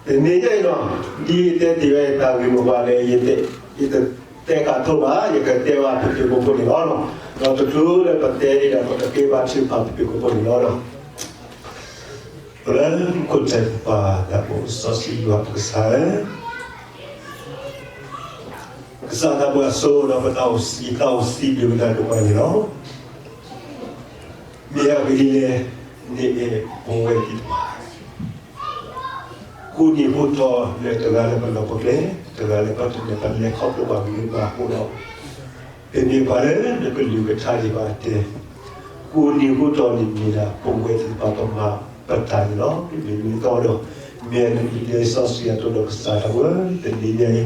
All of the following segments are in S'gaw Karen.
တနံၤညါအံၤလီၤ, ဒ်ယတဲတ့ၢ်ဝဲတၢ်ဂ့ၢ်မိၢ်ပှၢ်န့ၣ် ယတတဲဃာ်ထိဘၣ်, ယကတဲဘၣ်ဖုၣ်ဖုၣ်ဖိဖိန့ၣ်လီၤ. ဒီးတချုးလၢပတဲန့ၣ်ဒီး ပတကဲဘၣ်ထုကဖၣ်ဖုၣ်ဖုၣ်ဖိန့ၣ်လီၤ. ပလၢခိၣ်ထံးပပၢ် တၢ်အိၣ်စီဆှံယွၤပကစၢ်ဧၢ, ကစၢ်သးပှၢ်စိဒီးပတၢ်အိၣ်ဆံးသးအိၣ်ဆံးဘျုးကတၢၢ်ဒိၣ်မးန့ၣ်လီၤ. မ့ၢ်အဂ့ၢ်ဒ်လဲၣ်, နအဲၣ်ပဝဲသ့ၣ်တဖၣ် ဃုနံၤဃုတီၤလၢတဂၤလၢ်လၢ်ပလီၢ်ပကျဲ, တဂၤလၢ်လၢ်ပတနံၤပလဲၤခီဖျိဘၣ်ဂ့ၤဘၣ်အဃိဒီး, ပမ့ၢ်ပှၤလၢနကလုၢ်ကထါဒံးဘၣ်တဲ, ဃုနံၤဃုတီၤန့ၣ်မ့ၢ်ဒၣ်ပဝဲသ့ၣ်တဖၣ်ပမၤပတၢ်န့ၣ်လီၤ. မ့မ့ၢ်တီဒီး, မ့ၢ်နကဒဲစီဆှံအသိးဒီးကစၢ်ဒၣ်ဝဲ, တနံၤညါအံၤ,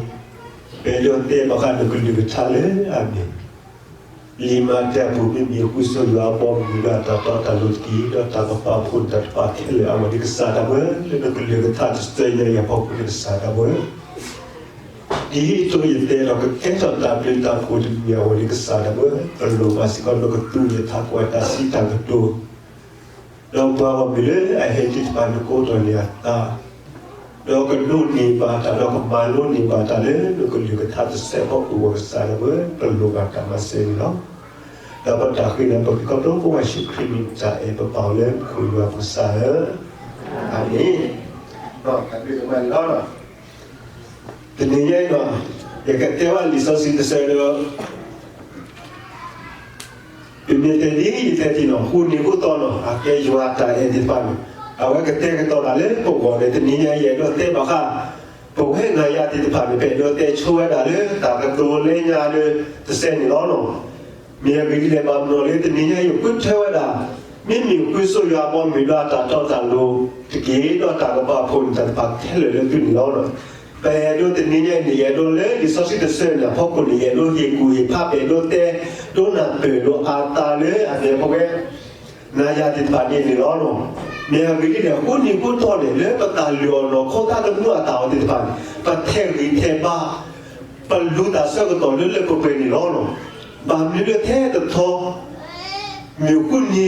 ပအဲၣ်ဒိးတဲဘၣ်ဃးနကလုၢ်ကထါလၢအမ့ၢ် လံာ်မၤတၢ်အပူၤ မ့မ့ၢ်ဃုဆိယွၤအဘီအမုၢ်လၢအတၢ်တီတၢ်လိၤတက့ၢ်, ဒီးတၢ်ကပာ်ဖှိၣ်နတၢ်တဖၣ်ခဲလၢာ်အဂီၢ်န့ၣ် ကစၢ်ဒၣ်ဝဲ, လၢနကလုၢ်ကထါတစဲးညါအံၤအဖီခိၣ်န့ၣ် ကစၢ်ဒၣ်ဝဲ, ဒ်သိးယတဲဒီးကကဲထီၣ်တၢ်ဘျုးတၢ်ဖှိၣ်တမံၤအဂီၢ်န့ၣ် ကစၢ်ဒၣ်ဝဲ, ပလိၣ်ဘၣ်စ့ၢ်ကီးနကသူယထးကွၢ်တၢ်စံးတၢ်ကတိၤ ဒီးပှၤဂီၢ်မုၢ်လၢအဟဲသ့ၣ်တဖၣ် နကအိးထီၣ်န့ၢ်အသး, ဒီးကဒိးန့ၢ်ဘၣ်တၢ် ဒီးကမၤလိန့ၢ်ဘၣ်တၢ်လၢ နကလုၢ်ကထါတစဲးဖီခိၣ်အဂီၢ် ကစၢ်ဒၣ်ဝဲ, ပလိၣ်ဘၣ်တၢ်မၤစၢၤန့ၣ်လီၤ. ဒီးပတၢ်ဃ့နၤပက့ၤခီဖျိ ပဝဲယ့ၣ်ၡူးခရံာ်မံၤတၢ်အဲၣ်ပပၢ်အီၤလၢမူခိၣ်ယွၤပကစၢ်ဧၢ, အၤမ့ၣ်. တနံၤညါအံၤဒီး, ယကတဲဘၣ်လံာ်စီဆှံတဆၢဒီး ပမ့ၢ်တဲဒ်ယတဲတ့ၢ်နီၤ ဃုနံၤဃုတီၤနီၤ အကဲယွၤအတၢ်အဲၣ်သ့ၣ်တဖၣ်န့ၣ် အဝဲကတဲာ်ကတီၤတၢ်လၢပဂီၢ်န့ၣ် တနံၤညါအံၤ ယအဲၣ်ဒိးတဲဘၣ်ဃး ပဝဲနၤယၤသ့ၣ်တဖၣ်န့ၣ် ပအဲၣ်ဒိးတဲဆိဝဲဒၣ်လၢတၢ်ကတိၤလၢညါဒီးတစဲးန့ၣ်လီၤနီၤ. မ့ၢ်အဂ့ၢ်ဒ်လဲၣ် ဘၣ်မနုၤလၢတနံၤညါအံၤ ယဃုထၢဝဲဒၣ် မ့မ့ၢ်ဃုဆိယွၤအဘီအမုၢ်ဒီးအတၢ်တီတၢ်လိၤတက့ၢ် ဒီးတၢ်ကပာ်ဖှိၣ်နတၢ်တဖၣ်ခဲလၢာ်လၢသုန့ၣ်လီၤ. ပအဲၣ်ဒိးတနံၤညါအံၤန့ၣ် ယအဲၣ်ဒိးလၢလံာ်စီဆှံတဆၢန့ၣ်အဖီခိၣ်န့ၣ် ယအဲၣ်ဒိးဟ့ၣ်ကူၣ်ဟ့ၣ်ဖး ပအဲၣ်ဒိးတဲဒိးနၢ်ပၢၢ်လိာ်အသးလၢအမ့ၢ်ပဝဲ နၤယၤသ့ၣ်တဖၣ်န့ၣ်န့ၣ်လီၤ. မ့ၢ်အဂ့ၢ်ဒ်လဲၣ် ဃုနံၤဃုတီၤန့ၣ် လၢပတၢ်လုၢ်အီၣ်နီၢ်ခိတၢ်တမူအတၢ်အီၣ်သ့ၣ်တဖၣ်န့ၣ် ပထဲးဂံၢ်ထဲးဘါ ပလူၤတၢ်ဆၢကတီၢ်လၢလၢပှဲၤပှဲၤန့ၣ်လီၤ. ဘၣ်မနုၤလၢထဲတထီ မ့ၢ်ဃုနံ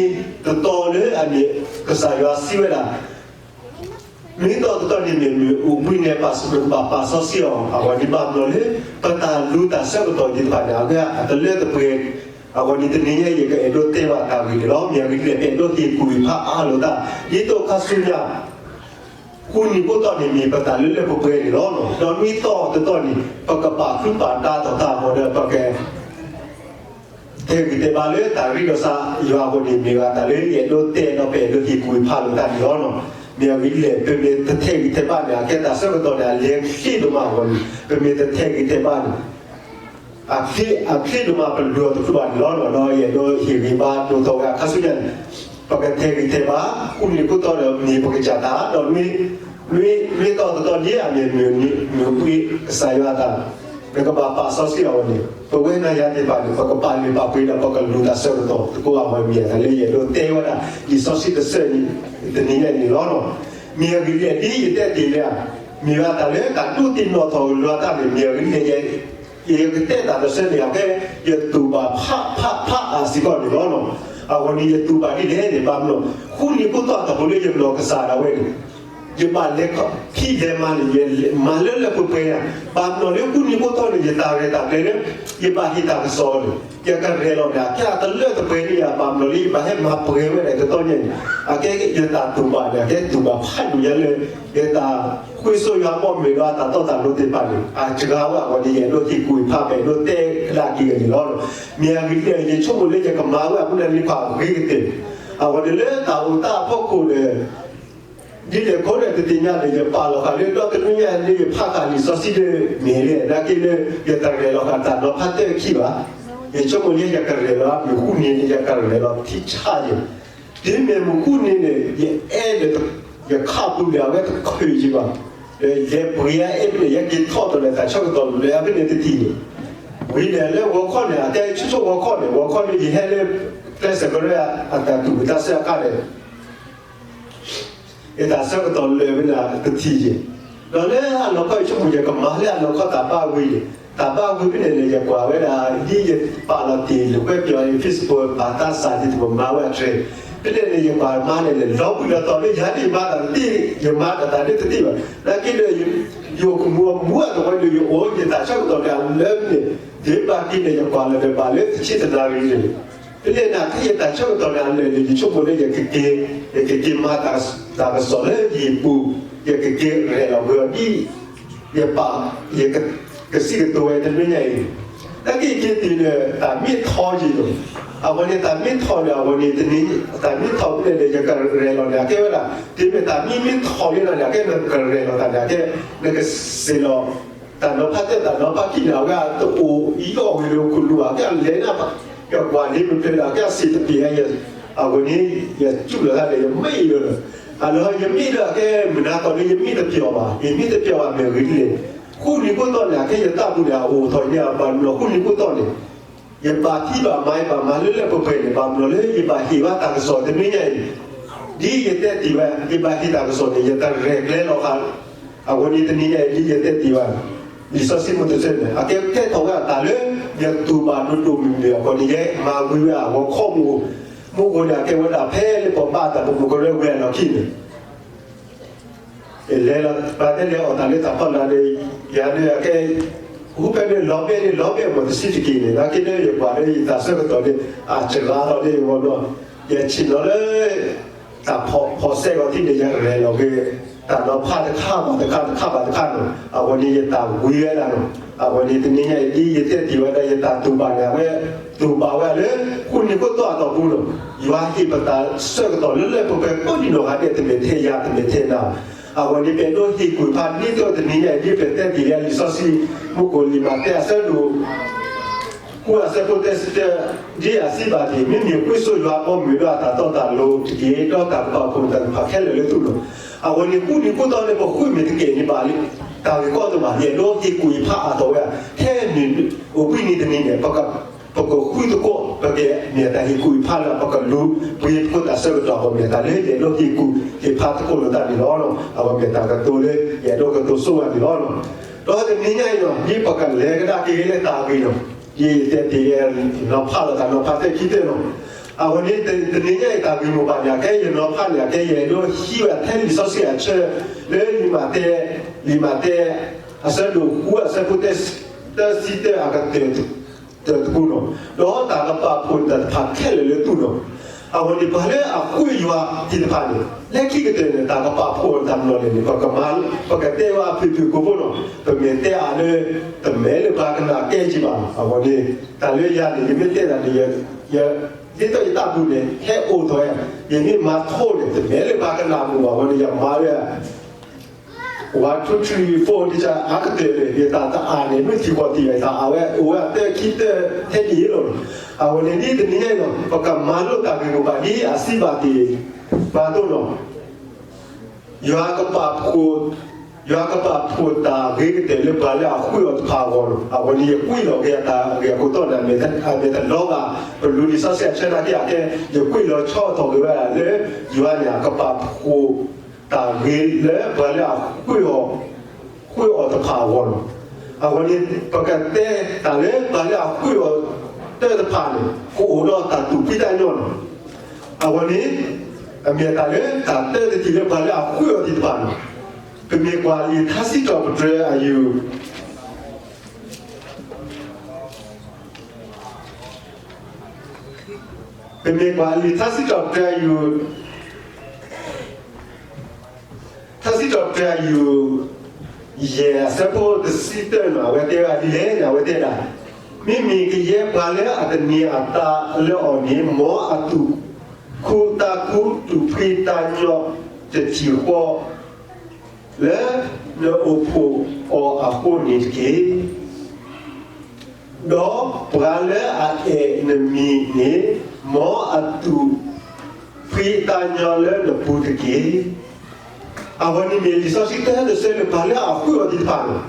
ၤတတီၤလၢအမ့ၢ်ကစၢ်ယွၤစံးဝဲဒၣ် နွံသီတတီၤန့ၣ်မ့ၢ်မ့ၢ်အိၣ်ဘှံးန့ၣ် ပာ်စၢၤပကဘၣ်ပာ်စီဆှံအီၤ အဂီၢ်န့ၣ် ဘၣ်မနုၤလၢ ပတၢ်လူၤတၢ်ဆၢကတီၢ်သ့ၣ်တဖၣ်န့ၣ် အဝဲအတလၢတပှဲၤ အဂီၢ်န့ၣ် တနံၤညါအံၤ ယကအဲၣ်ဒိးတဲဘၣ်တၢ်ဂ့ၢ်န့ၣ်လီၤ. မ့ၢ်အဂ့ၢ်ဒ်လဲၣ် ပအဲၣ်ဒိးဟ့ၣ်ကူၣ်ဟ့ၣ်ဖးအါလိာ်သး ဒ်သိးခါဆူညါ ဃုနံၤဃုတီၤန့ၣ်မ့ၢ်ပတၢ်လၢလၢပှဲၤပှဲၤန့ၣ်လီၤ. ဒီးနွံသီတတီၤန့ၣ် ပကပာ်ချုးပာ်ဒါထီၣ်တၢ်အဂီၢ်ဒီးပက ထဲးဂံၢ်ထဲးဘါလၢတၢ်ရ့ဒီးစးယွၤအဂီၢ်န့ၣ် မ့ၢ်ဝဲတၢ်လၢယအဲၣ်ဒိးတဲဒီးပအဲၣ်ဒိးဟ့ၣ်ကူၣ်ဟ့ၣ်ဖးလိာ်သးန့ၣ်လီၤ. မ့ၢ်အဂ့ၢ်ဒ်လဲၣ် ပမ့ၢ်တထဲးဂံၢ်ထဲးဘါန့ၣ် အကဲတၢ်ဆၢကတီၢ်န့ၣ် အလဲၤချ့ဒိၣ်မးအဂီၢ်န့ၣ် ပမ့ၢ်တထဲးဂံၢ်ထဲးဘါန့ၣ် အချ့ဒိၣ်မးပလုၢ်အီၤတဖုဘၣ်န့ၣ်လီၤ. ဒီးယအဲၣ်ဒိးဟ့ၣ်ဂံၢ်ဘါဒိၣ်ထီၣ်ဝဲအခါဆူညါန့ၣ် ပကထဲးဂံၢ်ထဲးဘါ ဃုနံၤဃုတီၤဒီးမ့ၢ်ပကစၢ်တၢ် ဒီး နွံသီတတီၤဒ်အမ့ၢ်မ့ၢ်နံၤမ့ၢ်ဝံၤ ကစၢ်ယွၤအတၢ် နကဘၣ်ပာ်စီဆှံအီၤန့ၣ် ပဝဲနၤယၤသ့ၣ်တဖၣ်န့ၣ် ပကပာ်လုၢ်ပာ်ပှ့ၤဒီးပကလူၤတၢ်ဆၢကတီၢ်သကိးအဂီၢ် မ့ၢ်တၢ်လၢယအဲၣ်ဒိးတဲဝဲဒၣ် လံာ်စီဆှံတဆၢန့ၣ် တနံၤညါန့ၣ်လီၤ. မ့ၢ်အဂ့ၢ်ဒ်လဲၣ်ဒ်ယတဲတ့ၢ်လၢ မ့ၢ်ဝဲတၢ်လၢတၢ်ဒိးသ့ၣ်နီၣ်ထီၣ်လိာ်အသးန့ၣ် မ့ၢ်အဂ့ၢ်ဒ်လဲၣ် ယကတဲတၢ်တဆၢန့ၣ် အကဲ ယတူၢ်ဘၣ်ဖးဖးဖးအါစ့ၢ်ကီးန့ၣ်လီၤ. အဂီၢ်န့ၣ် ယတူၢ်ဘၣ်ဒ်လဲၣ်န့ၣ် ဘၣ်မနုၤ ဃုနံၤဃုတီၤတၢ်ဖိလၢယနီၢ်ကစၢ်ဒၣ်ဝဲန့ၣ် ယဘၣ်လဲၤဖံးလဲၤမၤန့ၣ် ယမၤလၢလၢပှဲၤပှဲၤဧါ. ဘၣ်မနုၤလၢဃုနံၤဃုတီၤန့ၣ် ယတၢ်ရဲၣ်တၢ်ကျဲၤလၢ ယဘၣ်ဟ့ၣ်တၢ်ကစီၣ်န့ၣ် ယကရဲၣ်လီၤန့ၣ် အကဲအတလၢတပှဲၤန့ၣ်ဧါ. ဘၣ်မနုၤလၢယဘၣ်ဟဲမၤပှဲၤဝဲဒၣ်တတီၤညါန့ၣ် အကဲယတၢ်တူၢ်ဘၣ်န့ၣ် အကဲတူၢ်ဘၣ်ဖးဒိၣ်ညါလၢ ယတၢ်ဃုဆိယွၤအဘီအမုၢ်ဒီးအတၢ်တီတၢ်လိၤသ့ၣ်တဖၣ်န့ၣ် အစှၤဝဲအဂီၢ်န့ၣ် ယအဲၣ်ဒိးဟ့ၣ်ကူၣ်ဟ့ၣ်ဖး ပအဲၣ်ဒိးတဲကဒါက့ၤအဂီၢ်န့ၣ်လီၤ. မ့ၢ်အဂ့ၢ်ဒ်လဲၣ် ယဆိကမိၣ်လၢယကမၤဝဲအဃိန့ၣ် လံာ်ခွါအဂ့ၤကတၢၢ် အဂီၢ်န့ၣ်လၢတၢ်အိၣ်သးအဖီခိၣ်န့ၣ် ဒ်လဲၣ်ခိၣ်န့ၣ် တသ့ၣ်ညါန့ၣ် ယပာ်လီၤဃာ်လၢ ဒီတနွံညါလၢယဖးဃာ်လံာ်စီဆှံလၢ မ့ၢ်လၢနာ်က့လၢ ယတရဲၣ်လီၤဃာ်တၢ်နီၤဖးတၢ်ခံဘၣ်. ယဆိကမိၣ်လၢယကရဲၣ်လီၤ မုၢ်ဃုနံၤန့ၣ် ယကရဲၣ်လီၤထံဆးယဲၢ် ဒ်မ့ၢ်မုၢ်ဃုနံၤန့ၣ် ယအဲၣ်ဒီး ယခးပူၤန့ၣ် အဝဲတချုးယံၤဘၣ်. လဲၤပှ့ၤအအဲၣ်ဖဲန့ၣ် ယက့ၤထီၣ်တီၤလၢတၢ်ဆၢကတီၢ်လၢအဖဲန့ၣ်တထံၣ်န့ၣ် ဝံၤန့ၣ်လၢဂီၤခီန့ၣ် အတဲဆိဆိဂီၤခီန့ၣ် ဂီၤခီန့ၣ် ယဟဲလၢ ကျဲးစၢးကရၢ အတၢ်သူၣ်ဝံၣ်တၢ်ဆၢအခါန့ၣ် ယတၢ်ဆၢကတီၢ်လၢာ်ဝဲန့ၣ်တထံၣ်ယဲၢ် ဒီးလၢအနီၢ်ခီယဆိကမိၣ်ယကမၤလၢအနီၢ်ခီတၢ်ဘါဝံၤန့ၣ် တၢ်ဘါဝံၤဖဲန့ၣ်န့ၣ် ယကွၢ်ဝဲဒၣ် ဒ်ယပာ်လီၤတ့ၢ်လၢဝဲပယီၤ Facebook ဘၣ်တၢ်စၢ်ဒ်သိးပမၤဝဲအထြဲး ဖဲန့ၣ်န့ၣ် ယပာ်မါန့ၣ်န့ၣ် လီၤဘှံးလီၤတီၤလၢယၤန့ၣ် ယမါတၢ်တသ့, ယမါတၢ်တသ့တသ့ဘၣ်. နာ်က့ဒီး ယအိၣ်ကမူၤအမူၤအသဝီဒီး ယအိၣ်ယတၢ်ဆၢကတီၢ်န့ၣ် အလၢန့ၣ် ဒ်ဘၣ်က့ၤန့ၣ် ယကွၢ်လီၤဒီးဘၣ်လၢတဆံတနၣ်ရံၣ်န့ၣ်, ဖဲန့ၣ်နာ်က့ယတၢ်ဆၢကတီၢ်န့ၣ် အလၢန့ၣ် ယဆိကမိၣ်လၢယကက့ၤ, ယကက့ၤမၤတၢ်ကစီၣ်လၢယပူၤ, ယကက့ၤရဲၣ်လီၤဝဲအီၤဒ် ယပာ်, ယကစံးကတိၤဝဲတနွံညါအံၤ, နာ်က့ယက့ၤတုၤန့ၣ် တၢ်မ့ၢ်ထီယံာ်လီၤ. အဝဲန့ၣ်တၢ်မ့ၢ်ထီန့ၣ် အဝဲန့ၣ်တနံၤ, တၢ်မ့ၢ်ထီဖဲန့ၣ်န့ၣ် ယကရဲၣ်လီၤန့ၣ် အကဲဝဲဒၣ် တုၤမ့ၢ်တၢ်မ့ၢ်မ့ၢ်ထီန့ၣ်ဒီးန့ၣ် အကဲနကရဲၣ်လီၤတၢ်န့ၣ် အကဲ နကစံးလီၤ တၢ်နီၤဖးတၢၢ်တၢ်နီၤဖးခံန့ၣ် အဝဲအတအိၣ်အံၤအီၣ်ဝဲလၢခိၣ်နူာ်ဘၣ် အကဲအလဲၤန့ၣ် ယကွၢ်လံမ့ၢ်ဖျဲးဒီး အကဲအစံးတပ့ၤ အဝဲန့ၣ် ယစူၢ်လီၤတၢ်ဒီး ယမ့ၢ်အံၤလီၤ. အလီၢ် ယမ့ၢ်ဒီး အကဲမုၢ်နၤသီန့ၣ် ယမ့ၢ်တပျီၤဘၣ်, ယမ့ၢ်တပျီၤဘၣ်မ့ၢ်ဂ့ၤဒ်လဲၣ်. ဃုနံၤဃုသီန့ၣ် အကဲယတၢ်ပူၤန့ၣ် အအိၣ်ထီၣ်အံၤန့ၣ် အဘၣ်မနီၤ ဃုနံၤဃုသီန့ၣ် ယဘၣ်ဖံးဘၣ်မၤ ယဘၣ်မၤလၢလၢပှဲၤပှဲၤန့ၣ် ဘၣ်မနီၤလၢ ယဘၣ်ဟ့ၣ်ဘၣ်တၢ်ကစီၣ်တနွံညါအံၤန့ၣ် ဒ်ယတဲတ့ၢ်ဝဲ ယဘၣ်ဟ့ၣ်တၢ်ကစီၣ်န့ၣ် ယတရဲၣ်ကျဲၤလီၤဃာ် အဝဲန့ၣ်တနံၤညါအံၤ ဒ်ယတဲတ့ၢ်ဝဲ လံာ်စီဆှံမုၢ်တဆၢန့ၣ် အကဲကဲထီၣ်ဝဲအသးလၢ ယတူၢ်ဘၣ်ဒိၣ်ဒိၣ်မုၢ်မုၢ်အဃိန့ၣ် ယမၤဝံၤဝဲအဂီၤခီမူၢ်, မူၢ်ဃိန့ၣ် အကဲဝဲဒၣ်ဖဲလၢပဘါတၢ်ပမူၢ်ကရၢဝဲအလီၢ်ခံန့ၣ် လဲၤလီၤ ပှၤတဲလဲၤအီၣ်တၢ်လၢတၢ်ဖီလာ်န့ၣ် ယၤန့ၣ်အကဲ ဟူဖဲန့ၣ်လီၤဘဲန့ၣ် လီၤဘဲမ့ၢ်တဆံးတက့ၢ်န့ၣ် နာ်က့ဒီးယကွၢ်လၢယတၢ်ဆၢကတီၢ်န့ၣ် အစှၤလီၤန့ၣ် ယဂီၢ်ဘျီ ယဆ့ၣ်နီၤလၢ တၢ်ဖီၣ်စဲအီၤထံန့ၣ် ယရဲၣ်လီၤက့ၤ တၢ်နီၤဖးတခါဘၣ်တခါ တခါဘၣ်တခါန့ၣ် အဝဲန့ၣ်ယတၢ်ဝံၤဝဲဒၣ်န့ၣ် အဝဲန့ၣ်တနံၤညါအံၤ ဒ်ယတဲတ့ၢ်ဝဲဒၣ် ယတၢ်တူၢ်ဘၣ်န့ၣ် အဝဲတူၢ်ဘၣ်ဝဲလၢ ဃုနံၤဃုသီအတီၢ်ပူၤန့ၣ် ယွၤဟ့ၣ်ပတၢ်ဆၢကတီၢ်လၢလၢပှဲၤပှဲၤကိးဒံနီၢ်ဂၤဒဲး တမ့ၢ်ထဲယၤ တမ့ၢ်ထဲနၤ အဝဲန့ၣ် ပအဲၣ်ဒိးဟ့ၣ်ကူၣ်ဖးဒ်သိးတနံၤညါအံၤ ဒ်ပတဲတ့ၢ်လံ လံာ်စီဆှံ မူၢ်ကိၣ်လံာ်မးသဲအဆၢဒိၣ် ဃုအဆၢဖိသၢဆံတၢ ဒ်အစံးဘၣ်တ့ၢ် မ့မ့ၢ်ဃုဆိယွၤအဘီအမုၢ်ဒီးအတၢ်တီတၢ်လိၤတက့ၢ် ဒီးတၢ်ကပာ်ဖှိၣ်တၢ်တဖၣ်ခဲလၢာ်လၢသူၣ်လီၤ. အဝဲန့ၣ် ဃုနံၤဃုသီန့ၣ် ပဃုမ့ၢ်တက့ၢ်န့ၣ်ဘၣ်လံ တၢ်ဂ့ၢ်ကီတဘၣ် ယအဲၣ်ဒိးဟ့ၣ်ကူၣ်ဟ့ၣ်ဖးအါထီၣ်ဝဲ ထဲမ့ၢ်အိၣ်ဘှံးနံၤတနံၤန့ၣ် ပကဃုသကိး ပကမ့ၢ်တၢ်ဟ့ၣ်ကူၣ်ဟ့ၣ်ဖးလၢ ပကလူၤပှ့ၤသကိးတၢ်ဆၢကတီၢ် ပမ့ၢ်တၢ်လၢယအဲၣ်ဒိးဟ့ၣ်ကူၣ်ဟ့ၣ်ဖးသကိးလိာ်သးန့ၣ်လီၤ. အဝဲမ့ၢ်တၢ်ကတိၤလၢ ယအဲၣ်ဒိးကတိၤဆိဝဲန့ၣ်လီၤ. ဒီးတနံၤညါအံၤလီၤ ဒ်ပကလဲၤကဒါက့ၤလၢတၢ်ဂ့ၢ်လီၤ ယတဲတ့ၢ်လၢ နီၤဖးလိာ်သးနီၤဖးသၢခံသၢလီၤ. အဝဲန့ၣ် တနံၤညါအံၤတၢ်ဂ့ၢ်မိၢ်ပှၢ်န့ၣ် အကဲယနီၤဖးန့ၣ် အကဲယအဲၣ်ဒိးဟံးဝဲထဲလံာ်စီဆှံအဆၢ လၢလံာ်မးသဲ လံာ်မးသဲ အဆၢဒိၣ်ဃု အဆၢဖိသၢဆံတၢ အကတၢၢ်တပူၤလီၤ. ဒီးတၢ်ကပာ်ဖှိၣ်တၢ်တဖၣ်ခဲလၢာ်လၢသူၣ်လီၤ. အဝဲန့ၣ် ပှၤလၢအဃုယွၤသ့ၣ်တဖၣ်န့ၣ် လၢခံကတၢၢ်န့ၣ် တၢ်ကပာ်ဖှိၣ်တၢ်မနီၤလဲၣ်န့ၣ် ပကမၤ ပကတဲဝဲအဖုၣ်ဖုၣ်ကိာ်ဖိလီၤ. ပမ့ၢ်တဲအါလၢ တမ့ၢ်လၢပှၤကနၣ်ကဲက့ၤဘၣ်လီၤ. အဝဲန့ၣ် တၢ်လၢယၤန့ၣ် ယမ့ၢ်တဲတၢ်န့ၣ် ယ ဒ်သိးယတၢ်ဘူၣ်န့ၣ် ဟဲအိၣ်ထီၣ်ဝဲ ယမ့ၢ်မၤထီန့ၣ် တမ့ၢ်လၢပှၤကနၣ်မုာ်ဘၣ် အဝဲန့ၣ် ယမၤဝဲ one two three four ဒ်အါကတၢၢ်န့ၣ် ယတၢ်တအါန့ၣ် မ့ၢ်ထံၣ်ဃီတံၢ်ဝဲ တၢ်အါဝဲအိၣ်ဝဲအသၢခံသၢ ထဲဒ်အံၤလီၤ. အဝဲန့ၣ်ဒ်တနံၤညါအံၤလီၤ ပကမၤလိတၢ်ဂ့ၢ်မိၢ်ပှၢ်ဒ်အစံးဘၣ်တ့ၢ် ပှၤသိးလီၤ. ယွၤကပာ်ဖှိၣ်, ယွၤကပာ်ဖှိၣ်တၢ်ဂ့ၤကတၢၢ်လၢပှၤလၢအဃုအီၤတဖၣ်အဂီၢ်လီၤ. အဝဲန့ၣ် ယကွံာ်လီၤက့ၤအတၢ်ဂ့ၢ်အခိၣ်တီန့ၣ် အမ့ၢ်တလီၤဂာ် ပလူလံာ်စီဆှံအဆၢနာ်က့အကဲ ယကွံာ်လီၤဆီထီၣ်က့ၤဝဲဒၣ်လၢ ယွၤန့ၣ် အကပာ်ဖှိၣ်တၢ်ဂ့ၤလၢပှၤလၢအဃုအီၤ ဃုအီၤတဖၣ်အဂီၢ်လီၤ. အဝဲန့ၣ် ပကတဲတၢ်လၢပှၤလၢအဃုအီၤတၢ်တဖၣ်န့ၣ် ကအိၣ်ဒီးတၢ်သူၣ်ဖှံသးညီလီၤ. အဝဲန့ၣ် အမ့ၢ်တၢ်လၢတၢ်တဲတထံၣ်လၢပှၤလၢအဃုအီၤသ့ၣ်တဖၣ်န့ၣ် ပမ့ၢ်ကွၢ်လံာ်ထါစံးထီၣ်ပတြၢၤအယူၢ် ပမ့ၢ်ကွၢ်လံာ်ထါစံးထီၣ်ပတြၢၤအယူၢ် ထါစံးထီၣ်ပတြၢၤအယူၢ် ယဲၢ်အဆၢဖိတဆံတၢန့ၣ် အဝဲတဲဝဲဒ်လဲၣ်န့ၣ် အဝဲတဲဒၣ်, မ့မ့ၢ်ကယဲၢ်ပှၤလၢအသန့ၤအသးလၢအီၤန့ၣ် မ်အသူၣ်ခုသးခု သူၣ်ဖှံသးညီတထံၣ်ဃီ လၢနအိၣ်ဖှိၣ်အီၤအဃိန့ၣ်တက့ၢ်. ဒီးပှၤလၢအအဲၣ်နမံၤန့ၣ် မ်အသူၣ်ဖှံသးညီလၢနပူၤတက့ၢ်. အဝဲန့ၣ်မ့ၢ်လံာ်စီဆှံတၢတဆၢလၢပှၤလၢအဃုအီၤသ့ၣ်တဖၣ်န့ၣ်,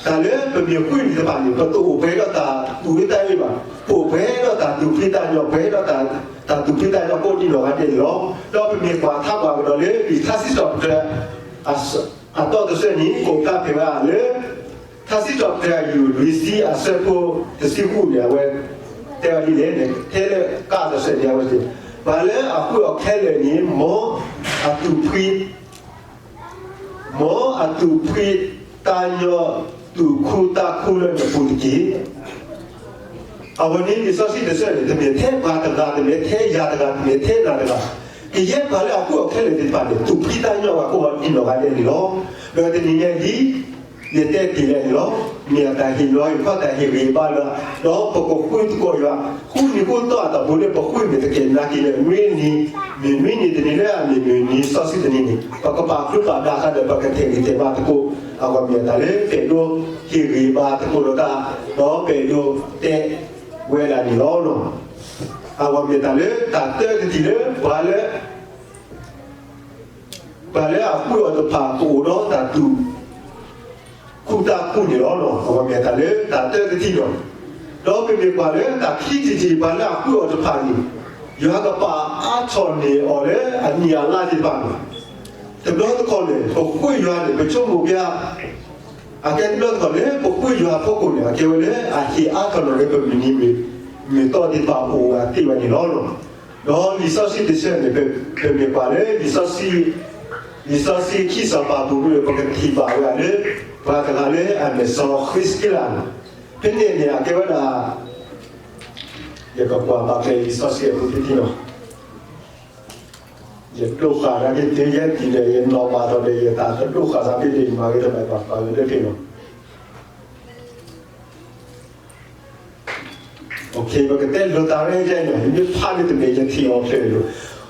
တၢ်လၢပမ့ၢ်ဃုန့ၣ်တဖၣ်န့ၣ် ပတအိၣ်ပှဲၤဒီးတၢ်သူၣ်အုးသးအုးဘၣ်, ပအိၣ်ပှဲၤဒီးတၢ်သူၣ်ဖှံသးညီ ပှဲၤဒီးတၢ်သူၣ်ဖှံသးညီကိးဒံနီၢ်ဂၤဒဲးန့ၣ်လီၤ. ဒီးပမ့ၢ်ကွၢ်ထါပှၤကဒီးလၢ လံာ်ထါစံးထီၣ်ပတြၢၤ အတီၢ်တဆၢန့ၣ် ကိးကါဖဲးဝဲလၢ ထါစံးထီၣ်ပတြၢၤအယူၢ်လွံၢ်ဆံအဆၢဖိတဆံဃုန့ၣ် အဝဲတဲဝဲဒ်လဲၣ်န့ၣ် ထဲလၢကါတဆၢန့ၣ် အဝဲစ့ၢ်, ပှၤလၢအဃုအီၤခဲလၢာ်န့ၣ် မ်အသူၣ်ဖှံ မ်အသူၣ်ဖှံတၢ်ညီ သူၣ်ခုသးခုလၢနပူၤတက့ၢ်. အဝဲန့ၣ်လံာ်စီဆှံတဆၢန့ၣ် တမ့ၢ်ထဲပှၤတဂၤ, တမ့ၢ်ထဲယၤတဂၤ, တမ့ၢ်ထဲနၤတဂၤ, ကယဲၢ်ပှၤလၢအဃုအီၤခဲလၢာ်သ့ၣ်တဖၣ်န့ၣ် သူၣ်ဖှံတၢ်ညီဝဲကိးဂၤဒဲးန့ၣ်လီၤ. ဒီးတနံၤညါအံၤ ယတဲတ့ၢ်လၢန့ၣ်လီၤ. မ့ၢ်အတၢ်ဟ့ၣ်လီၤဟ့ၣ်ခီ တၢ်ဟ့ၣ်ဂံၢ်ဟ့ၣ်ဘါလၢ ဒီးပကဃုသကိးယွၤ ဃုနံၤဃုသီအတီၢ်ပူၤလၢပဃုမ့ၢ်တကဲ နာ်က့ၤလၢနွံနံၤ, မ့ၢ်နွံနံၤတနံၤလၢအမ့ၢ်မုၢ်နံၤစီဆှံတနံၤန့ၣ် ပကပာ်ချူပာ်ဒါဃာ်ဒီး ပကထဲးဂံၢ်ထဲးဘါသကိး အဂီၢ်မ့ၢ်အတၢ်လၢပအဲၣ်ဒိးဟ့ၣ်ဂံၢ်ဟ့ၣ်ဘါသကိးဒီးတၢ် ဒီးပအဲၣ်ဒိးတဲဝဲဒၣ်န့ၣ်လီၤ. အဂီၢ်မ့ၢ်တၢ်လၢတၢ်တၢတထံၣ်လၢ ပှၤလၢ ပှၤလၢအဃုအီၤတဖၣ်ကအိၣ်ဒီးတၢ်သူၣ်ခုသးခုန့ၣ်လီၤ. အဂီၢ်မ့ၢ်တၢ်လၢတၢ်တၢတထံၣ်လီၤ. ဒီးပမ့ၢ်ကွၢ်လၢတၢ်ခံထံၣ်တထံၣ် ပှၤလၢအဃုအီၤတဖၣ်န့ၣ် ယွၤကပာ်အါထီၣ်န့ၢ်အီၤလၢအနံၣ်အလါသ့ၣ်တဖၣ်န့ၣ် တဘျီတခီၣ်န့ၣ် ပဃုယွၤန့ၣ် ပဆိကမိၣ်ပျါ အကဲတဘျီတခီၣ်န့ၣ် ပဃုယွၤအဖီခိၣ်န့ၣ် အကဲဝဲလၢအဟ့ၣ်အါထီၣ်န့ၢ်လၢပမုၢ်နံၤမုၢ်သီသ့ၣ်တဖၣ်အိၣ်ဝဲသ့ဝဲန့ၣ်လီၤ. ဒီးလံာ်စီဆှံတဆၢန့ၣ် ပမ့ၢ်ကွၢ်လၢ လံာ်စီဆှံခံစီၤပၤပူၤန့ၣ် ပကထံၣ်ဘၣ်ဝဲဒၣ်လၢ ပှၤတဂၤလၢအမ့ၢ်စီၤဃံးစကံလးန့ၣ် ဖဲန့ၣ်န့ၣ် အကဲဝဲဒၣ် ယကကွၢ်ဘၣ်ကျဲလံာ်စီဆှံအပူၤတထံၣ်လီၤ. ယဒိးဃာ်သးဒ်တုၤယဲဒ်လဲၣ် ယနီၢ်ဘၣ်ထီၣ်ဒီး ယသးတဒိးဃာ်သးဖဲန့ၣ် ယမၤဂ့ၤတဘၣ်ဘၣ်ပာ်ဂ့ၤလၢဖဲန့ၣ်လီၤ. ပကတဲလိာ်သးရဲၣ်ကျဲန့ၣ် ယမ့ၢ်ဖးန့ၣ်တမ့ၢ်ယထံၣ်အီၤဖျဲးလိၤ.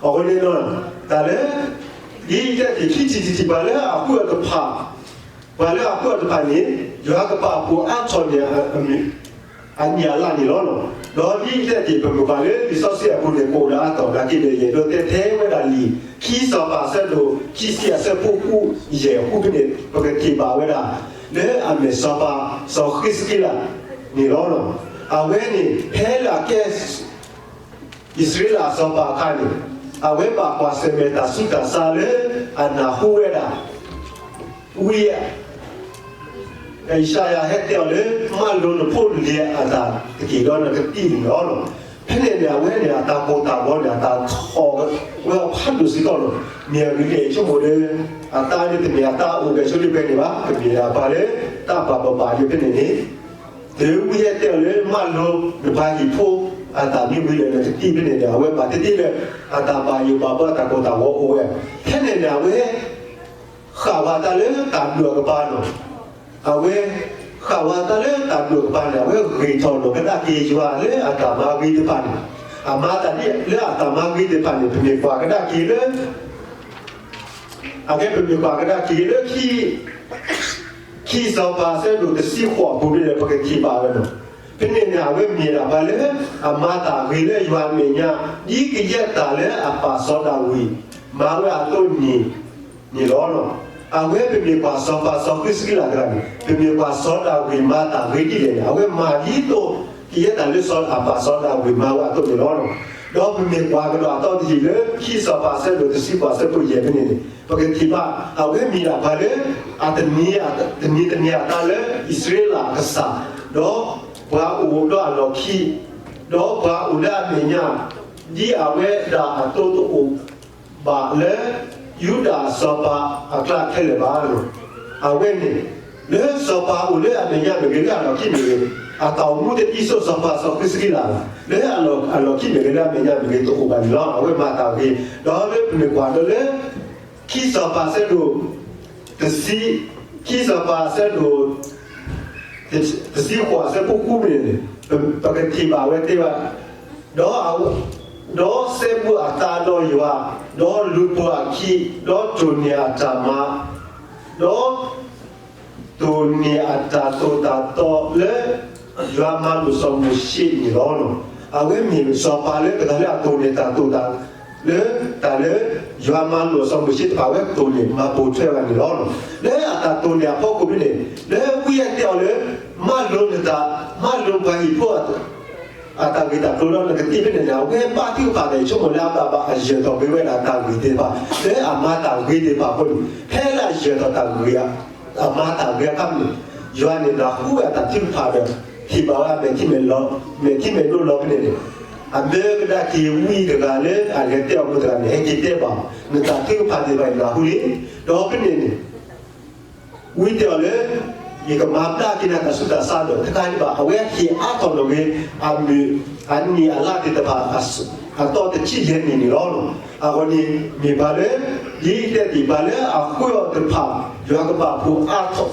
အဃိန့ၣ်ဒီး တၢ်လၢ ဒ်ယတဲတ့ၢ်ခံထံၣ်တထံၣ် ပှၤလၢအဃုအီၤတဖၣ် ပှၤလၢအဃုအီၤတဖၣ်န့ၣ် ယွၤကပာ်ဖှိၣ်အါထီၣ်န့ၢ် အနံၣ်အလါန့ၣ်လီၤ. ဒီးဒ်ယတဲတ့ၢ် ပမ့ၢ်ကွၢ်လၢလံာ်စီဆှံအပူၤန့ၣ် ကအိၣ်ဒီးအါထီၣ်နာ်က့ဒီး ယအဲၣ်ဒိးတဲထဲဝဲဒၣ်လံာ် ခံစီၤပၤအဆၢဒိၣ်ခံဆံအဆၢဖိဃုယဲၢ်ဃုဖဲန့ၣ် ပကထံၣ်ဘၣ်ဝဲဒၣ် လၢအမ့ၢ်စီၤပၤ စီၤဃံးစကံလးန့ၣ်လီၤ. အဝဲန့ၣ် ဖဲလၢအကဲ အံၣ်စရ့လးအစီၤပၤအခါန့ၣ် အဝဲဘၣ်ကွၢ်ဆၢၣ်မဲာ်တၢ်ဆူးတၢ်ဆါလၢအနၢ်ဟူဝဲဒၣ် ဝံယၡါယၤဟဲတဲအီၤလၢ မၢလိနဖိလံၤအတၢ်တက့ၢ်ဒီးနကသံၣ်န့ၣ်လီၤ. ဖဲန့ၣ်န့ၣ် အဝဲန့ၣ် အတၢ်ကိၢ်တၢ်ဂီၤန့ၣ် အတၢ်ထီၣ်ဝဲအီၤဖးဒိၣ်စ့ၢ်ကီးလီၤ. မ့ၢ်အဂ့ၢ်န့ၣ် ဆိကမိၣ်လၢ အတၢ်န့ၣ်တမ့ၢ်အတၢ်အိၣ်ဂဲၤဆိလၢပှဲၤန့ၣ်ဘၣ်, တမ့ၢ်အပှၤလၢတၢ်ဘၣ်ဘၣ်ဘၣ်လၢဖဲန့ၣ်န့ၣ် တုၤဝံဟဲတဲအီၤလၢ မၢလိနပှၤဟံၣ်ဖိအတၢ်မ့ၢ်ဝံၤလၢနကသံၣ်ဖဲန့ၣ်န့ၣ် အဝဲဘၣ်တ့တ့ၢ်လၢ အတၢ်ဘၣ်ယိၣ်ဘၣ်ဘီအတၢ်ကိၢ်တၢ်ဂီၤအိၣ်ဝဲ. ဖဲန့ၣ်န့ၣ် အဝဲ ဃၣ်ဝဲတၢ်လၢတၢ်ဒိၣ်အကပၤလီၤ. အဝဲ ဃၣ်ဝဲတၢ်လၢတၢ်ဒိၣ်အကပၤန့ၣ် အဝဲဂ့ၤထီၣ်လီၤကဒါက့ၤယွၤလၢအတၢ်မၤဂ့ၤတဖၣ်န့ၣ်, အမၤတၢ်လၢအတၢ်မၤဂ့ၤတဖၣ်န့ၣ် ပမ့ၢ်ကွၢ်ကဒါက့ၤလၢ အကဲပမ့ၢ်ကွၢ်ကဒါက့ၤလၢ ခံ ခံစီၤပၤအဆၢဒိၣ်တဆံဃိးအပူၤန့ၣ်ဒီး ပကထံၣ်ဘၣ်ဝဲလီၤ. ဖဲန့ၣ်န့ၣ် အဝဲမ့ၢ်ဒၣ်ပှၤလၢအမၤတၢ်ဂ့ၤလၢယွၤအမဲာ်ညါ ဒ်ကယဲၢ်တၢ်လၢအပၢ်စီၤဒၤဝံး မၤဝဲအသိးန့ၣ်န့ၣ်လီၤ. အဝဲပမ့ၢ်ကွၢ်စီၤပၤစီၤဃံးစကံလးတဂၤန့ၣ် ပမ့ၢ်ကွၢ်စီၤဒၤဝံးမၤတၢ်ဂ့ၤဒ်လဲၣ်န့ၣ် အဝဲမၤဒ်သိး ကယဲၢ်တၢ်လၢစီၤအပၢ်စီၤဒၤဝံးမၤဝဲအသိးန့ၣ်လီၤ. ဒီးပမ့ၢ်ကွၢ်ကဒီးအသီတထံၣ်လၢ ခံစီၤပၤအဆၢဒိၣ်တဆံဃိးအဆၢဖိယဲၢ်ဖဲန့ၣ်န့ၣ် ပကထံၣ်ဘၣ် အဝဲမ့ၢ်ဒၣ်ပှၤလၢ အတနံၤ တနံၤတနံၤအသးလၢအံၣ်စရ့လးအကစၢ်, ဒီးပှၤအိၣ်ဒီးအလီၢ်ခံ ဒီးပှၤအိၣ်လၢအမဲာ်ညါ ဒ်အဝဲဒၣ်အသိးတအိၣ် ဘၣ်လၢ ယူဒၤအစီၤပၤအကျါခဲလၢာ်ဘၣ်. အဝဲန့ၣ် လၢစီၤပၤအိၣ်လၢအမဲာ်ညါမ့ၢ်ဂ့ၤ လၢအလီၢ်ခံမ့ၢ်ဂ့ၤ အတၢ်အိၣ်မူတဒ်သိးစီၤပၤစီၤဃံးစကံလးဘၣ်. လၢအလီၢ်ခံမ့ၢ်ဂ့ၤ လၢအမဲာ်ညါမ့ၢ်ဂ့ၤ တအိၣ်ဘၣ်န့ၣ်လီၤ. အဝဲမၤတၢ်ဂ့ၤ ဒီးလၢပမ့ၢ်ကွၢ်ဒီးလၢ ခံစီၤပၤအဆၢဒိၣ် တဆံ ခံစီၤပၤအဆၢဒိၣ် တဆံဃိးအဆၢဖိဃုန့ၣ် ပကထံၣ်ဘၣ်ဝဲသ့ဝဲ ဒီး ဒီးစဲဘူးအသးဒီးယွၤ, ဒီးလူၤပိာ်အခံ, ဒီးတိၢ်န့ၢ်အတၢ်မၤ, ဒီး တိၢ်န့ၢ်အတၢ်သိၣ်တၢ်သီလၢ ယွၤမၤလိာ်စီၤမိၤၡ့န့ၣ်လီၤ. အဝဲမ့ၢ်စီၤပၤလၢတဂၤလၢအတိၢ်န့ၢ်တၢ်သိၣ်တၢ် လၢတၢ်လၢ ယွၤမၤလိာ်စီၤမိၤၡ့တဖၣ် အဝဲတိၢ်န့ၢ်မၤပိာ်ထွဲဝဲန့ၣ်လီၤ. လၢအတၢ်တိၢ်န့ၢ်အဖီခိၣ်ဖဲန့ၣ် လၢဝံယဲတဲအီၤလၢ မၢလိနတၢ် မၢလိပှၤဟံၣ်ဖိ အတၢ်ဂ့ၢ်တၢ်ကျိၤဒီးနကသံၣ်ဖဲန့ၣ်န့ၣ် အဝဲဘါထုကဖၣ်ဒီး ဆိကမိၣ်လၢအဘၣ်ဘၣ်အယၢၢ်ထီၣ်က့ၤဝဲဒၣ်တၢ်ဂ့ၢ်သ့ၣ်တဖၣ် လၢအမၤတၢ်ဂ့ၤသ့ၣ်တဖၣ်အဃိန့ၣ် ဖဲလၢအယၢၢ်ထီၣ်တၢ်ဂ့ၢ် အမၤတၢ်ဂ့ၤအခါဖဲန့ၣ် ယွၤန့ၣ်နၢ်ဟူဝဲအတၢ်ထုကဖၣ်ဒီး ထံၣ်ဘၣ်ဝဲအမဲာ်ထံမဲာ်နိ မဲာ်ထံမဲာ်နိလီၤဖဲန့ၣ်န့ၣ် အမၢကဒါက့ၤဝံတဂၤလၢအလဲၤတဲအီၤဖိတဂၤန့ၣ် ဟဲက့ၤတဲဘၣ်အီၤ, နတၢ်ထုကဖၣ်သ့ၣ်တဖၣ်အံၤနၢ်ဟူလံ. ဒီးဖဲန့ၣ်န့ၣ် ဝံတဲအီၤလၢ ယကမၤဘျါက့ၤနၤတၢ်ဆူးတၢ်ဆါဒီး တကးဒံးဘၣ် အဝဲဟ့ၣ်အါထီၣ်လီၤက့ၤ အမုၢ်အနံၣ်အလါသ့ၣ်တဖၣ် အတီတဆံယဲၢ်နံၣ်န့ၣ်လီၤ. အဂီၢ်န့ၣ် မ့ၢ်ပှၤလၢ ဒ်ယတဲတ့ၢ် ပှၤလၢအဃုအီၤတဖၣ် ယွၤကပာ်ဖှိၣ်အါထီၣ်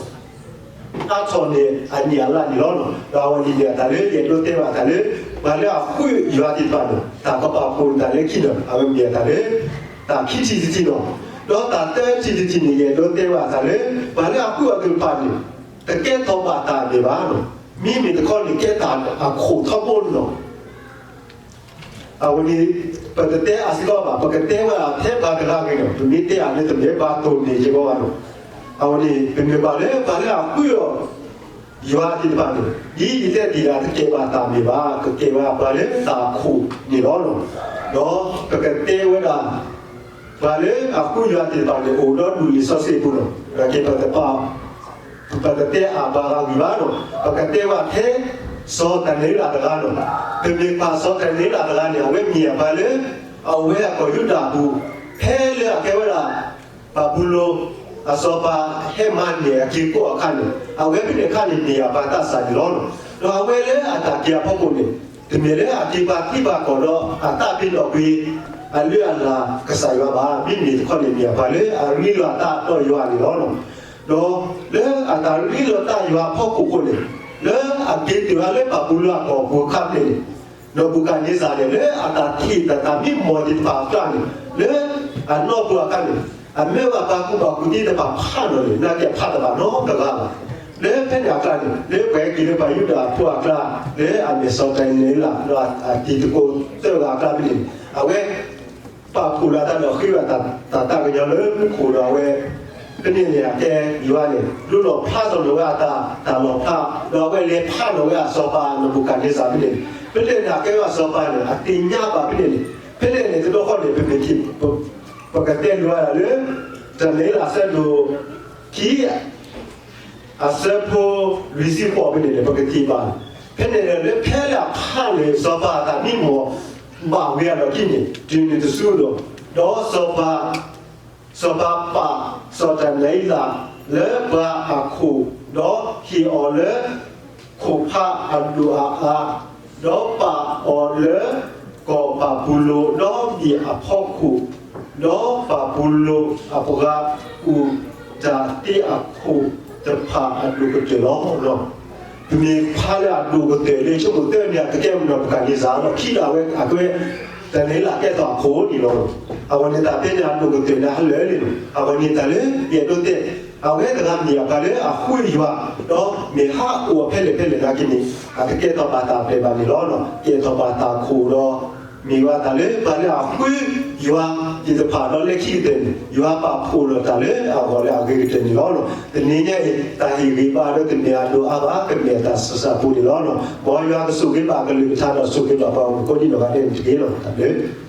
အါထီၣ်န့ၢ်အနံၣ်အလါန့ၣ်လီၤ. ဒီးအဝဲန့ၣ်မ့ၢ်အတၢ်လၢယအဲၣ်ဒိးတဲဘၣ်အသးလၢ ပှၤလၢအဃုယွၤသ့ၣ်တဖၣ်န့ၣ် တၢ်ကပာ်ဖှိၣ်တၢ်လၢခံန့ၣ် အဝဲမ့ၢ်အတၢ်လၢ တၢ်ခံထံၣ်တထံၣ်န့ၣ်. ဒီးတၢ်သၢထံၣ်တထံၣ်န့ၣ် ယအဲၣ်ဒိးတဲဘၣ်အသးလၢ ပှၤလၢအဃုအီၤသ့ၣ်တဖၣ်န့ၣ် တကဲထီၣ်ဘၣ်တၢ်ဒဲးဘၣ်န့ၣ်, မ့မ့ၢ်တခီန့ၣ် ကဲတၢ်အခိၣ်ထီဘိန့ၣ်လီၤ. အဝဲန့ၣ် ပတတဲအါစ့ၢ်ကီးဘၣ်, ပကတဲဝဲဒၣ်ထဲပှၤတဂၤဂ့ၤန့ၣ် ပမ့ၢ်တဲအါန့ၣ် တမ့ၢ်ဘၣ်တိၢ်န့ၢ်စ့ၢ်ကီးဘၣ်န့ၣ်. အဝဲန့ၣ် ပမ့ၢ်ပှၤလၢ ပှၤလၢအဃုအီၤ ယွၤသ့ၣ်တဖၣ်န့ၣ် ဒ်ယတဲတ့ၢ်ဒၣ် တကဲဘၣ်တၢ်ဒဲးဘၣ်, ကကဲဝဲပှၤလၢတၢ်အခိၣ်န့ၣ်လီၤ. ဒီးပကတဲဝဲဒၣ် ပှၤလၢအဃုယွၤသ့ၣ်တဖၣ်န့ၣ် အိၣ်ဒီးဒူၣ်လံာ်စီဆှံပူၤလီၤ. နာ်က့ ပတပာ် ပတတဲအါပှၤဂၤဂံၢ်ဘါန့ၣ်, ပကတဲဝဲထဲ စီၤဒၤနံးယ့လးတဂၤန့ၣ်, ပမ့ၢ်ကွၢ်စီၤဒၤနံးယ့လးတဂၤန့ၣ် အဝဲမ့ၢ်ပှၤလၢ အဝဲအကီၢ်ယူဒၤအပူၤ ဖဲလၢအကဲဝဲဒၣ် ဘၤဘူလိၣ်အစီၤပၤဟဲမၤန့ၢ်အက့ၢ်အဂီၤအခါန့ၣ် အဝဲဖဲန့ၣ်အခါန့ၣ် မ့ၢ်အပှၤသးစၢ်န့ၣ်လီၤ. ဒီးအဝဲလၢအတၢ်က့ၤအဖီခိၣ်န့ၣ် တမ့ၢ်လၢအက့ၤပာ်ထံပာ်ကီၢ်ဒီးအသးပ့ၤနီၣ်ကွံာ် အလုၢ်အလၢ်ကစၢ်ယွၤဘၣ်, မ့မ့ၢ်တခီန့ၣ် မ့ၢ်ပှၤလၢအရ့လိာ်အသးဒီးယွၤန့ၣ်လီၤ. ဒီးလၢအတၢ်ရ့လိာ်သးယွၤအဖီခိၣ်အဃိန့ၣ် လၢအက့ၤတုၤဝဲလၢဘၤဘူလိၣ်အကီၢ်ပူၤအခါန့ၣ် နီၢ်ဘူၤခၣ်နံစၢ်န့ၣ် လၢအတၢ်ထံၣ်တၢ်သးမံမီၢ်သ့ၣ်တဖၣ်အကျါန့ၣ် လၢအနီၢ်ပူၤအခါန့ၣ် အမၢဘၣ်ပှၤကူၣ်ဘၣ်ကူၣ်သ့သ့ၣ်တဖၣ်ဖးလီၤန့ၣ် နာ်က့ဖးတဘၣ်နီတဂၤဘၣ်. လၢဖဲန့ၣ်အကျါန့ၣ် လၢပှၤဟဲက့ၤလၢပှၤယူဒၤဖိအကျါ လၢအမ့ၢ်စီၤဒၤနံးယ့လး ဒီးအတံၤသကိးသၢဂၤအကျါဖဲန့ၣ် အဝဲ ပာ်ဖှိၣ်လီၤအသးဒီးဃ့ဘၣ်တၢ်သးကညီၤလၢမူခိၣ်ဒီးအဝဲ ဖဲန့ၣ်န့ၣ် အကဲယွၤန့ၣ် ဒုးလီၣ်ဖျါထီၣ်န့ၢ်ဝဲအတၢ် တၢ်လီၣ်ဖျါ ဒီးအဝဲလဲၤဖးန့ၢ်ဝဲအစီၤပၤနီၢ်ဘူၤခၣ်နံစၢ်ဖဲန့ၣ်န့ၣ် ဖဲလဲၣ်န့ၣ် အကဲဝဲအစီၤပၤန့ၣ် အသ့ၣ်ညါဘၣ်ဖဲန့ၣ်န့ၣ် ဖဲလဲၣ်န့ၣ် တဘျီဃီန့ၣ် ပမ့ၢ်ထံၣ် ပကတဲလိၤဝဲဒၣ်လၢ ဒၤနံးယ့လးအဆၢဒိၣ်ခံ အဆၢဖိလွံၢ်ဆံဃိးဖဲန့ၣ်န့ၣ် ပကထံၣ်ဘၣ် ဖဲန့ၣ်လၢဖဲလၢအဖးန့ၣ် စီၤပၤအသးမံမီၢ်ဘၣ်ဝံၤအလီၢ်ခံန့ၣ် တုၤနုၤတစုဒီး ဒီးစီၤပၤ စီၤပၤပာ်စီၤဒၤနံးယ့လးလၢပှၤအခိၣ် ဒီးဟ့ၣ်အီၤလၢ ခိၣ်ဖးအဒိၣ်အအါ, ဒီးပာ်အီၤလၢကီၢ်ဘၤဘူလိၣ်ဒီဘ့ၣ်အဖီခိၣ်, ဒီးဘၤဘူလိၣ်အပှၤကူၣ်တၢ်သ့အခိၣ်တဖၣ်အဒိၣ်ကတၢၢ်လီၤ. ပမ့ၢ်ဖးလၢအဒိၣ်ကတၢၢ်လၢဆိကမိၣ်သၢန့ၣ် အကကဲမနီၢ်ဘူၤခၣ်နံစၢ်လီၤ. ခံဒီးအဝဲ အကဲဝဲ ဒၤနံးယ့လးကဲထီၣ်အခိၣ်န့ၣ်လီၤ. အဝဲန့ၣ်တၢ်ဖဲန့ၣ်အဒိၣ်ကတၢၢ်န့ၣ် ဟးလၢာ်န့ၣ်လီၤ. အဝဲန့ၣ်တၢ်လၢယအဲၣ်ဒိးတဲ အဝဲတဂၤမ့ၢ်အပှၤလၢအဃုယွၤ ဒီးမ့ၢ်ဟးအိၣ်ဖဲလဲၣ်ဖဲလဲၣ်နာ်က့န့ၣ် အကကဲထီၣ်ဘၣ်တၢ်ဒဲးဘးန့ၣ်လီၤ. ကဲထီၣ်ဘၣ်တၢ်အခိၣ်ဒီး မ့ၢ်ဝဲတၢ်လၢပှၤလၢအဃုယွၤသ့ၣ်တဖၣ်ဒီးလၢခံကတၢၢ်န့ၣ် ယွၤပာ်ဖှိၣ်လီၤတၢ်လၢအဂီၢ်လၢအဂ့ၤကတၢၢ်န့ၣ်လီၤ. တနံၤညါအံၤ တၢ်ဟ့ၣ်ဂံၢ်ဘါဒီးတမ့ၢ်အဒိၣ်အါဘၣ် ကမ့ၢ်အတၢ်ဆူးတၢ်ဆါပူၤန့ၣ်လီၤ. မ်ယွၤကဆိၣ်ဂ့ၤဘၣ်ကလုၢ်ကထါဒီးဆိၣ်ဂ့ၤဘၣ်ပှၤဂီၢ်မုၢ်ကိးဒံနီၢ်ဂၤဒဲးန့ၣ်တက့ၢ်လီၤ. တၢ်ဘျုး